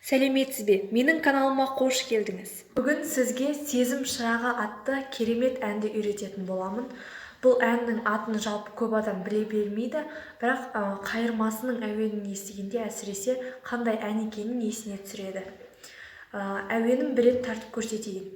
Сәлеметсіз бе? Менің каналыма қош келдіңіз. Бүгін сізге Сезім шырағы атты керемет әнді үйрететін боламын. Бұл әннің атын жалпы көп адам біле бермейді, бірақ қайырмасының әуенін естігенде әсіресе қандай ән екенін есіне түсіреді. Әуенін бір рет тартып көрсетейін.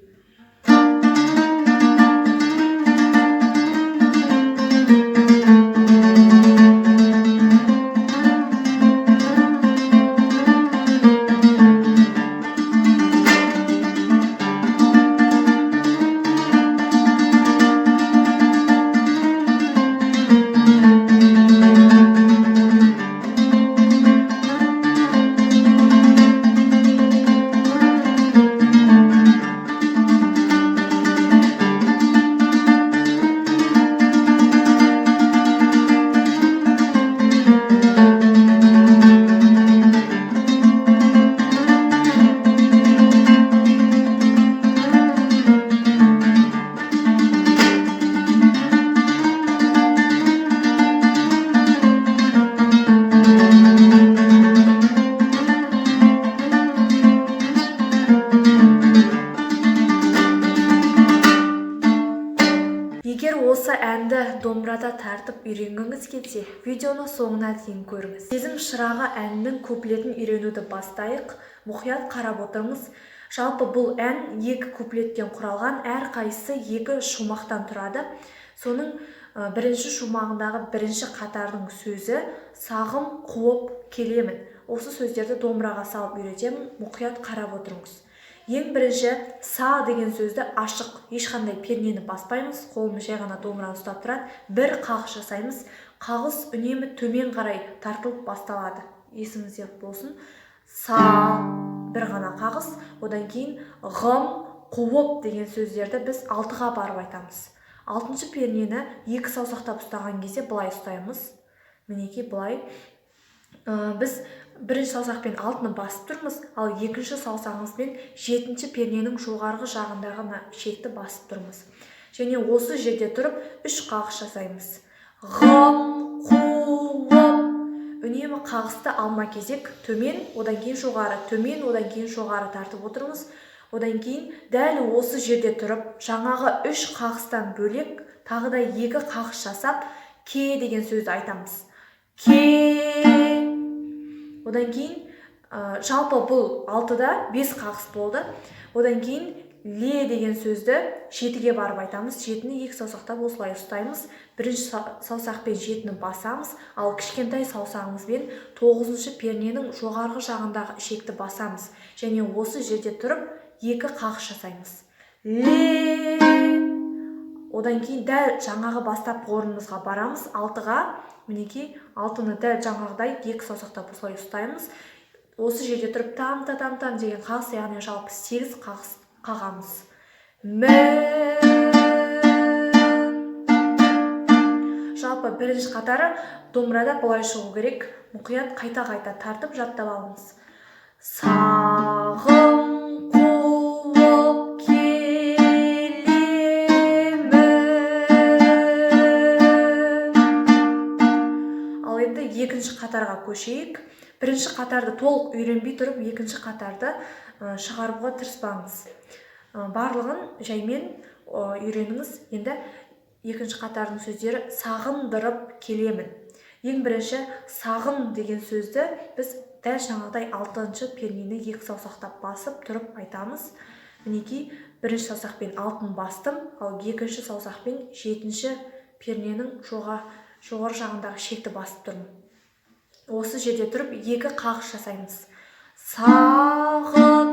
Егер осы әнді домбырада тартып үйренгіңіз келсе, видеоны соңына дейін көріңіз. Сезім шырағы әнінің куплетін үйренуді бастайық. Мұқият қарап отырыңыз. Жалпы бұл ән екі куплеттен құралған, әрқайсысы екі шумақтан тұрады. Соның бірінші шумағындағы бірінші қатардың сөзі сағым қуып келемін. Осы сөздерді домбыраға салып үйретемін. Мұқият қарап отырыңыз. Ең бірінші са деген сөзді ашық, ешқандай пернені баспаймыз, қолымыз жай ғана домбыраны ұстап тұрады. Бір қағыс жасаймыз. Қағыс үнемі төмен қарай тартылып басталады. Есіңізде болсын. Са бір ғана қағыс, одан кейін ғым, қуып деген сөздерді біз 6-ға барып айтамыз. 6-шы пернені екі саусақтап ұстаған кезде былай ұстаймыз. Мінекей былай. Біз бірінші саусақпен 6-ны басып тұрмыз, ал екінші саусағымызбен 7-ші перненің жоғарғы жағындағы мына шекті басып тұрмыз. Және осы жерде тұрып 3 қағыс жасаймыз. Ғым, қуып. Үнемі қағысты алма кезек төмен, одан кейін жоғары, төмен, одан кейін жоғары тартып отырмыз. Одан кейін дәл осы жерде тұрып, жаңағы 3 қағыстан бөлек тағы да 2 қағыс жасап, ке деген сөзді айтамыз. Ке. Одан кейін жалпы бұл 6-да 5 қағыс болды. Одан кейін ле деген сөзді 7-ге барып айтамыз. 7-ні екі саусақтап осылай ұстаймыз. Бірінші саусақпен 7-ні басамыз, ал кішкентай саусағымызбен 9-шы перненің жоғарғы жағындағы ішекті басамыз. Және осы жерде тұрып 2 қағыс жасаймыз. Ле. Одан кейін дәл жаңағы бастапқы орнымызға барамыз. 6-ға, мінекей, 6-ны дәл жаңағыдай екі саусақтап осылай ұстаймыз. Осы жерде тұрып там та там там деген қағыс, яғни жалпы 8 қағыс қағамыз. Жалпы бірінші қатары домбырада былай шығу керек. Мұқият қайта-қайта тартып жаттап алыңыз. Сағым қуып келемін. Ал енді екінші қатарға көшейік. Бірінші қатарды толық үйренбей тұрып, екінші қатарды шығаруға тырыспаңыз. Барлығын жаймен үйреніңіз. Енді екінші қатардың сөздері сағындырып келемін. Ең бірінші сағын деген сөзді біз дәл жаңағыдай 6-шы пернені екі саусақтап басып тұрып айтамыз. Мінекей, бірінші саусақпен 6-ны бастым, ал екінші саусақпен 7-ші перненің жоғары жағындағы шекті басып тұрмын. Осы жерде тұрып екі қағыс жасаймыз. Сағын,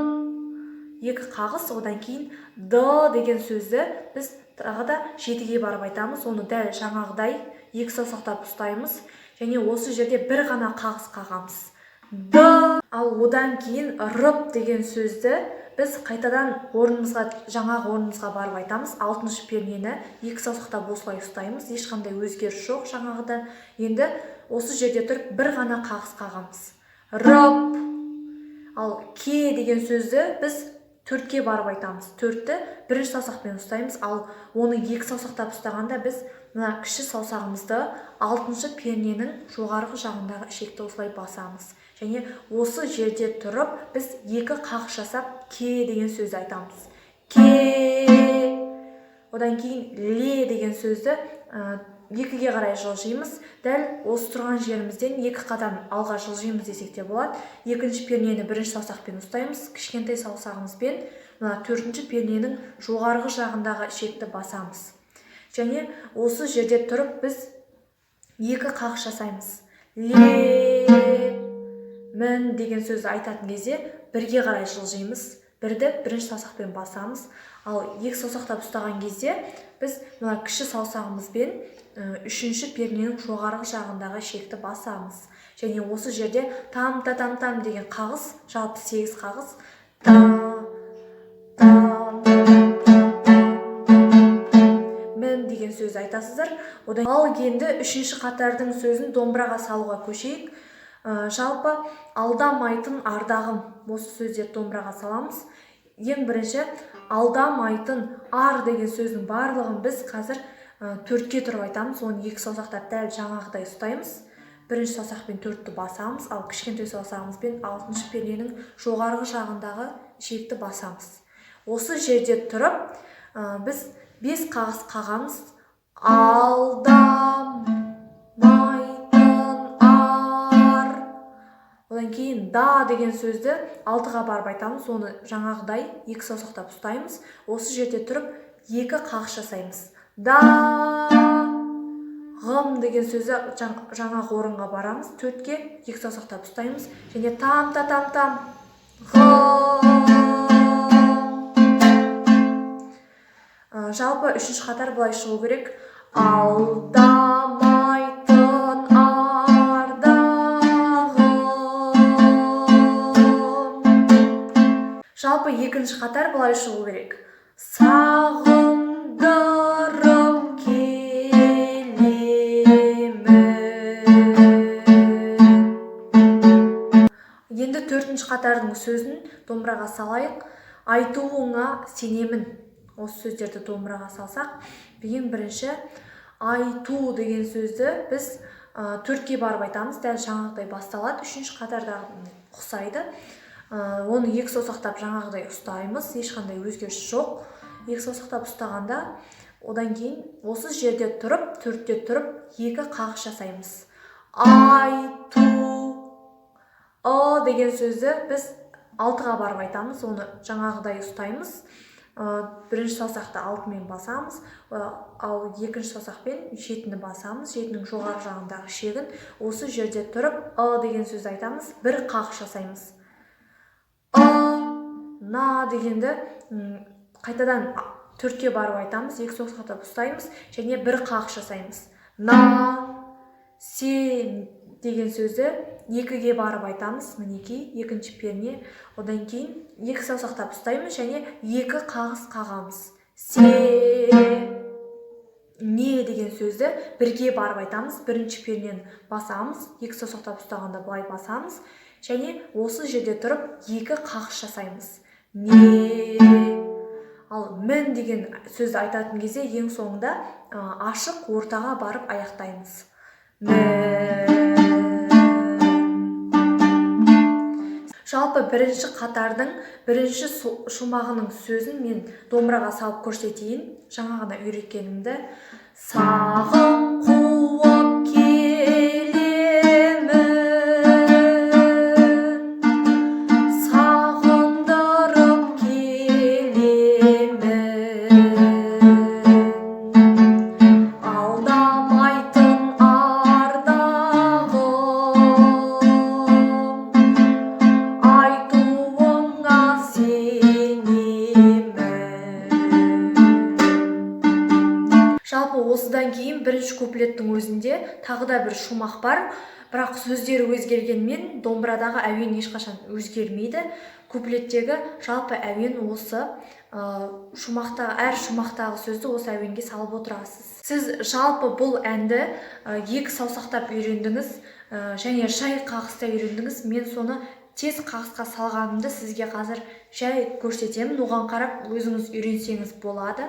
екі қағыс, одан кейін д деген сөзді біз тағы да 7-ге барып айтамыз. Оны дәл жаңағыдай екі саусақтап ұстаймыз. Және осы жерде бір ғана қағыс қағамыз. Д. Ал одан кейін рып деген сөзді біз қайтадан орнымызға, жаңағы орнымызға барып айтамыз. 6-шы пернені екі саусақтап осылай ұстаймыз. Ешқандай өзгеріс жоқ жаңағыдан. Енді осы жерде тұрып бір ғана қағыс қағамыз. Рып. Ал ке деген сөзді біз 4-ке барып айтамыз. 4-ті бірінші саусақпен ұстаймыз, ал оны екі саусақтап ұстағанда біз мына кіші саусағымызды алтыншы перненің жоғарғы жағындағы ішекті осылай басамыз. Және осы жерде тұрып, біз екі қағыс жасап, ке деген сөзді айтамыз. Ке. Одан кейін ле деген сөзді екіге қарай жылжимыз. Дәл осы тұрған жерімізден екі қадам алға жылжимыз десек те болады. Екінші пернені бірінші саусақпен ұстаймыз. Кішкентай саусағымызбен мына төртінші перненің жоғарғы жағындағы ішекті басамыз. Және осы жерде тұрып біз екі қағыс жасаймыз. Ле, мін деген сөзді айтатын кезде бірге қарай жылжимыз. Бірді бірінші саусақпен басамыз. Ал екі саусақтап ұстаған кезде біз мына кіші саусағымызбен үшінші перненің жоғарғы жағындағы шекті басамыз. Және осы жерде там та там там деген қағыс, жалпы 8 қағыс. Та там мін деген сөзді айтасыздар. Одан ал енді үшінші қатардың сөзін домбыраға салуға көшейік. Жалпы алдамайтын ардағым, осы сөздерді домбыраға саламыз. Ең бірінші алдамайтын ар деген сөздің барлығын біз қазір төртке тұрып айтамыз. Оны екі саусақтап дәл жаңағыдай ұстаймыз. Бірінші саусақпен төртті басамыз, ал кішкентай саусағымызбен алтыншы перненің жоғарғы жағындағы ішекті басамыз. Осы жерде тұрып біз 5 қағыс қағамыз. Алдамайтын ар. Одан кейін да деген сөзді алтыға барып айтамыз. Оны жаңағыдай екі саусақтап ұстаймыз. Осы жерде тұрып екі қағыс жасаймыз. Да, ғым деген сөзді жаңағы орынға барамыз. Төртке екі саусақтап ұстаймыз. Және там та там там ғым. Жалпы үшінші қатар былай шығу керек. Алдамайтын ардағым. Жалпы екінші қатар былай шығу керек. Сағындырып келемін. Енді төртінші қатардың сөзін домбыраға салайық. Айтуыңа сенемін. Осы сөздерді домбыраға салсақ, ең бірінші айту деген сөзді біз төртке барып айтамыз. Дәл жаңағыдай басталады. Үшінші қатардағы ұқсайды. Оны екі саусақтап жаңағыдай ұстаймыз, ешқандай өзгеріс жоқ. Екі саусақтап ұстағанда, одан кейін осы жерде тұрып, төртте тұрып, екі қағыс жасаймыз. Айту, ы деген сөзді біз алтыға барып айтамыз, оны жаңағыдай ұстаймыз. Бірінші саусақты алтымен басамыз, ал екінші саусақпен жетіні басамыз, жетінің жоғары жағындағы шегін. Осы жерде тұрып ы деген сөзді айтамыз, бір қағыс жасаймыз. Ы, на дегенді қайтадан төртке барып айтамыз, екі саусақтап ұстаймыз және бір қағыс жасаймыз. На, се деген сөзді екіге барып айтамыз, мінекей екінші перне. Одан кейін екі саусақтап ұстаймыз және екі қағыс қағамыз. Се, не деген сөзді бірге барып айтамыз, бірінші пернені басамыз, екі саусақтап ұстағанда былай басамыз және осы жерде тұрып екі қағыс жасаймыз. Не. Ал мін деген сөзді айтатын кезде ең соңында ашық ортаға барып аяқтаймыз. Мін. Жалпы бірінші қатардың бірінші шумағының сөзін мен домбыраға салып көрсетейін, жаңа ғана үйреткенімді. Сағым қуып келемін, сағындырып келемін, алдамайтын ардағым, айтуыңа сенемін. Жалпы осыдан кейін бірінші куплеттің өзінде тағы да бір шумақ бар, бірақ сөздері өзгергенмен домбырадағы әуен ешқашан өзгермейді. Куплеттегі жалпы әуен осы, шумақта, әр шумақтағы сөзді осы әуенге салып отырасыз. Сіз жалпы бұл әнді екі саусақтап үйрендіңіз, және жай қағыста үйрендіңіз. Мен соны тез қағысқа салғанымды сізге қазір жай көрсетемін. Оған қарап өзіңіз үйренсеңіз болады.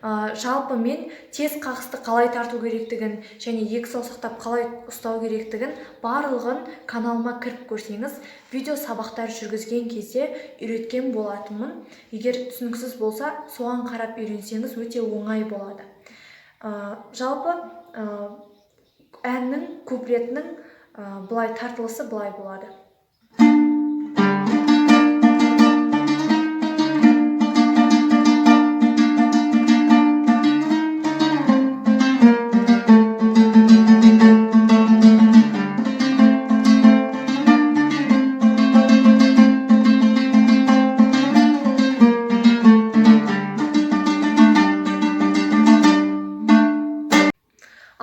Жалпы мен тез қағысты қалай тарту керектігін және екі саусақтап қалай ұстау керектігін барлығын каналыма кіріп көрсеңіз, видео сабақтар жүргізген кезде үйреткен болатынмын. Егер түсініксіз болса, соған қарап үйренсеңіз өте оңай болады. Жалпы әннің куплетінің былай тартылысы былай болады.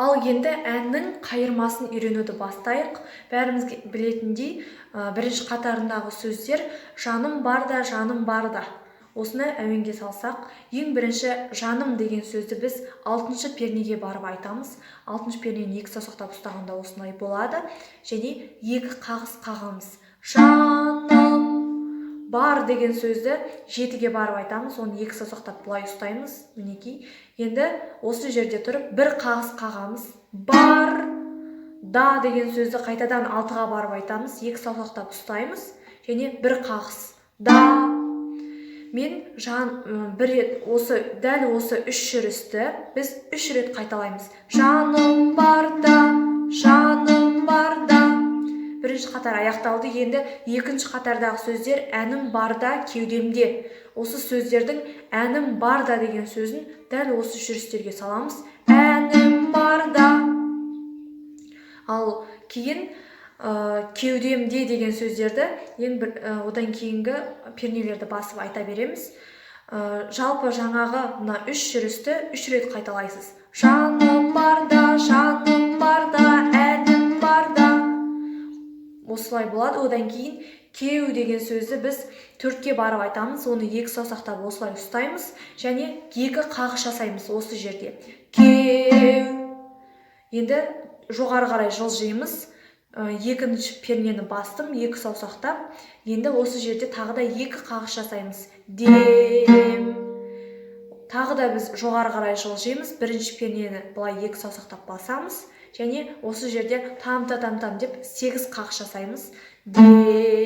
Ал енді әннің қайырмасын үйренуді бастайық. Бәріміз білетіндей, бірінші қатарындағы сөздер жаным барда, жаным барда. Осыны әуенге салсақ, ең бірінші жаным деген сөзді біз 6-шы пернеге барып айтамыз. 6-шы пернені екі саусақтап ұстағанда осындай болады. Және екі қағыс қағамыз. Жаным бар деген сөзді 7-ге барып айтамыз. Оны екі саусақтап былай ұстаймыз. Мінекей. Енді осы жерде тұрып бір қағыс қағамыз. Бар да деген сөзді қайтадан 6-ға барып айтамыз. Екі саусақтап ұстаймыз және бір қағыс. Да. Мен жан, бір рет осы, дәл осы үш жүрісті біз үш рет қайталаймыз. Жаным бар да, жаным бар да. Бірінші қатар аяқталды. Енді екінші қатардағы сөздер әнім бар да кеудемде. Осы сөздердің әнім бар да деген сөзін дәл осы жүрістерге саламыз. Әнім бар да. Ал кейін кеудемде деген сөздерді ең бір, одан кейінгі пернелерді басып айта береміз. Жалпы жаңағы мына үш жүрісті үш рет қайталайсыз. Жаным бар да, жаным бар да, әнім бар да. Осылай болады. Одан кейін кеу деген сөзді біз 4-ке барып айтамыз. Оны екі саусақтап осылай ұстаймыз және екі қағыс жасаймыз осы жерде. Кеу. Енді жоғары қарай жылжимыз. Екінші пернені бастым, екі саусақтап. Енді осы жерде тағы да екі қағыс жасаймыз. Дем. Тағы да біз жоғары қарай жылжимыз. Бірінші пернені былай екі саусақтап басамыз. Және осы жерде там-та-там-там деп 8 қағыс жасаймыз. Де.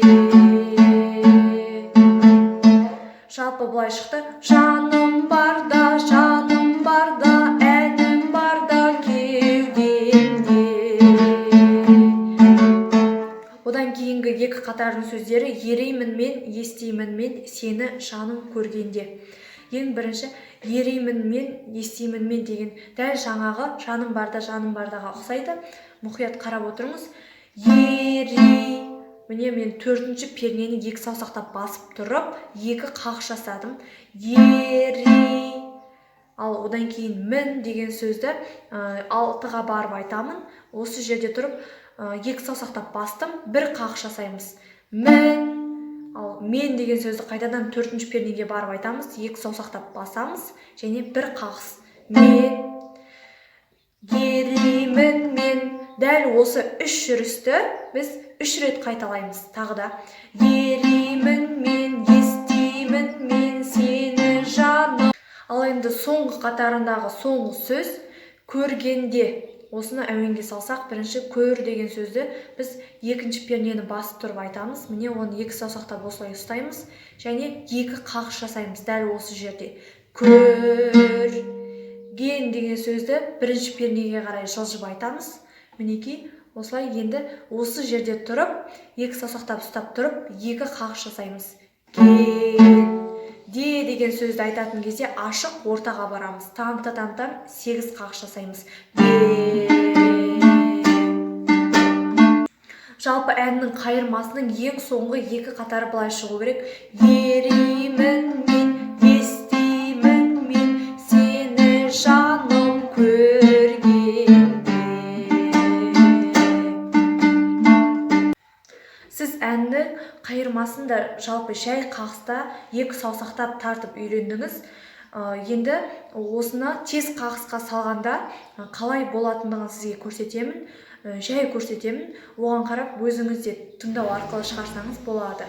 Жалпы былай шықты. Жаным бар да, жаным бар да, әнім бар да кеудемде. Одан кейінгі екі қатардың сөздері ереймін мен, естимін мен, сені жаным көргенде. Ең бірінші ереймін мен, естимін мен деген дәл жаңағы жаным барда, жаным бардаға ұқсайды. Мұқият қарап отырыңыз. Ерей. Міне мен 4-ші пернені екі саусақтап басып тұрып, екі қағыс жасадым. Ерей. Ал одан кейін мін деген сөзді 6-ға барып айтамын. Осы жерде тұрып, екі саусақтап бастым, бір қағыс жасаймыз. Мін. Ал мен деген сөзді қайтадан 4-ші пернеге барып айтамыз, екі саусақтап басамыз және бір қағыс. Мен. Ереймін мен. Дәл осы үш жүрісті біз үш рет қайталаймыз. Тағы да. Ереймін мен, естимін мен сені жаным. Ал енді соңғы қатарындағы соңғы сөз көргенде. Осыны әуенге салсақ, бірінші көр деген сөзді біз екінші пернені басып тұрып айтамыз. Міне оны екі саусақтап осылай ұстаймыз және екі қағыс жасаймыз дәл осы жерде. Көрген деген сөзді бірінші пернеге қарай жылжып айтамыз. Мінекей осылай енді осы жерде тұрып, екі саусақтап ұстап тұрып, екі қағыс жасаймыз. Ген. Де деген сөзді айтатын кезде ашық ортаға барамыз. Там-та-там-там 8 қағыс жасаймыз. Де. Жалпы әннің қайырмасының ең соңғы екі қатары былай шығу керек. Ереймін мен, естимін мен, сені жаным көргенде. Сіз әннің қайырмасын да жалпы жай қағыста екі саусақтап тартып үйрендіңіз. Енді осыны тез қағысқа салғанда қалай болатындығын сізге көрсетемін, жай көрсетемін. Оған қарап өзіңіз де тыңдау арқылы шығарсаңыз болады.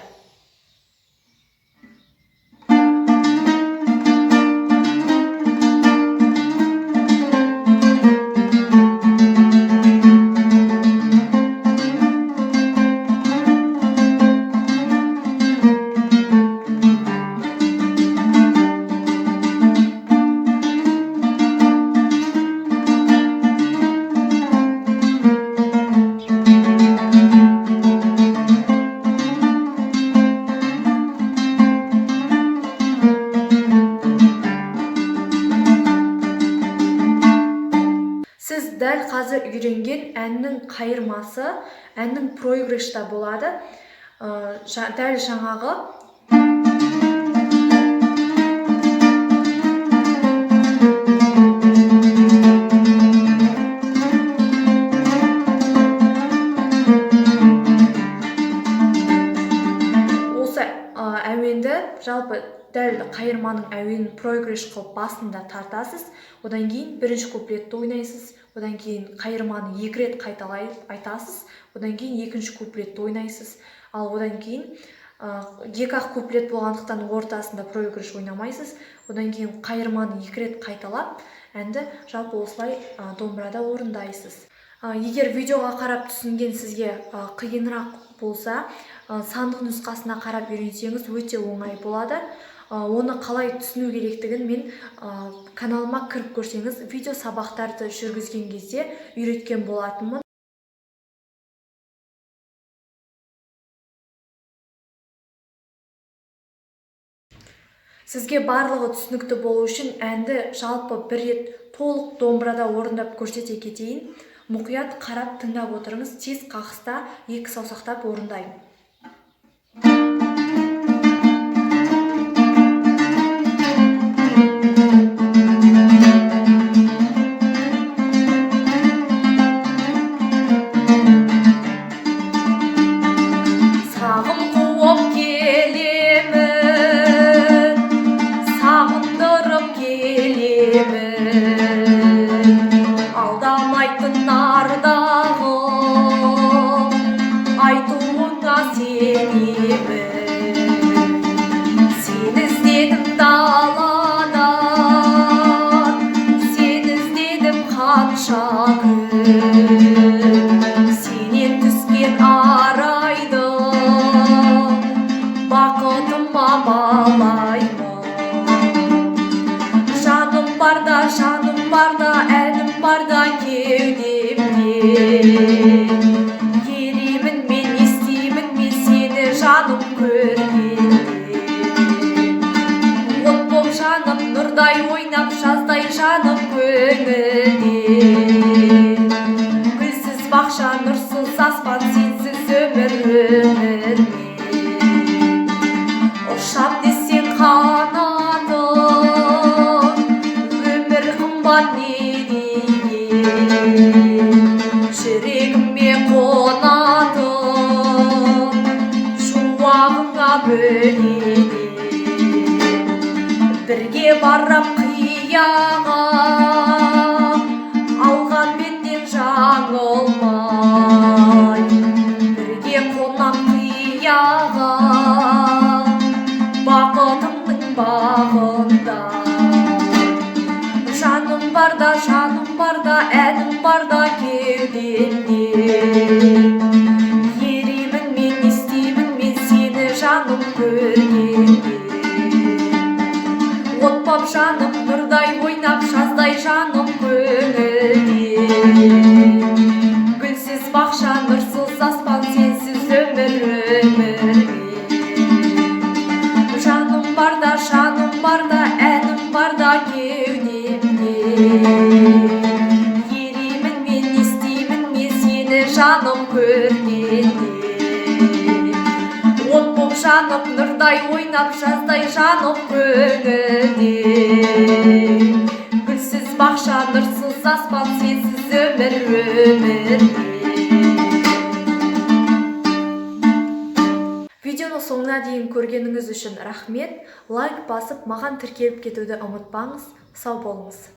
Әннің қайырмасы, әннің проигрышта болады. Дәл жаңағы осы әуенді, жалпы дәл қайырманың әуенін проигрыш қылып басында тартасыз. Одан кейін бірінші куплетті ойнайсыз, одан кейін қайырманы 2 рет қайталай айтасыз, одан кейін екінші куплетті ойнайсыз. Ал одан кейін 2-ақ куплет болғандықтан ортасында проигрыш ойнамайсыз. Одан кейін қайырманы 2 рет қайталап, әнді жалпы осылай домбырада орындайсыз. Егер видеоға қарап түсінген сізге қиынырақ болса, сандық нұсқасына қарап үйренсеңіз өте оңай болады. Оны қалай түсіну керектігін мен каналыма кіріп көрсеңіз, видео сабақтарды жүргізген кезде үйреткен болатынмын. Сізге барлығы түсінікті болу үшін әнді жалпы бір рет толық домбырада орындап көрсете кетейін. Мұқият қарап тыңдап отырыңыз, тез қағыста 2 саусақтап орындаймын. Сағым қуып келемін, сағындырып келемін, алдамайтын ардағым, айтуыңа сенемін. Сені іздедім даладан, сені іздедім қанша күн, сенен түскен арайды бақытыма балаймын. Жаным барда, жаным барда, әнім барда кеудемде. Еремін мен, естимін мен сені жаным көргенде. От боп жаным, нұрдай ойнап, жаздай жаным көңілде. Гүлсіз бақша, нұрсыз аспан, сенсіз өмір өмір ме? Ұшам десең қанатың, өмір қымбат не деген? Жүрегіме қонатын, шуағыңа бөленем. Бірге барам қияға, алған беттен жаңылмай. Бірге қонам қияға, бақытымның бағында. Жаным барда, жаным барда, әнім барда кеудемде. Еремін мен, естимін мен сені жаным көргенде. От боп жаным, нұрдай ойнап, жаздай жаным көңілде. Гүлсіз бақша, нұрсыз аспан, сенсіз өмір өмір ме? Жаным барда, жаным барда, әнім барда кеудемде. Еремін мен, естимін мен сені жаным көргенде. От боп жанып, нұрдай ойнап, жаздай жаным көңілде. Гүлсіз бақша, нұрсыз аспан, сенсіз өмір өмір ме? Видеоны соңына дейін көргеніңіз үшін рахмет. Лайк басып, маған тіркеліп кетуді ұмытпаңыз. Сау болыңыз.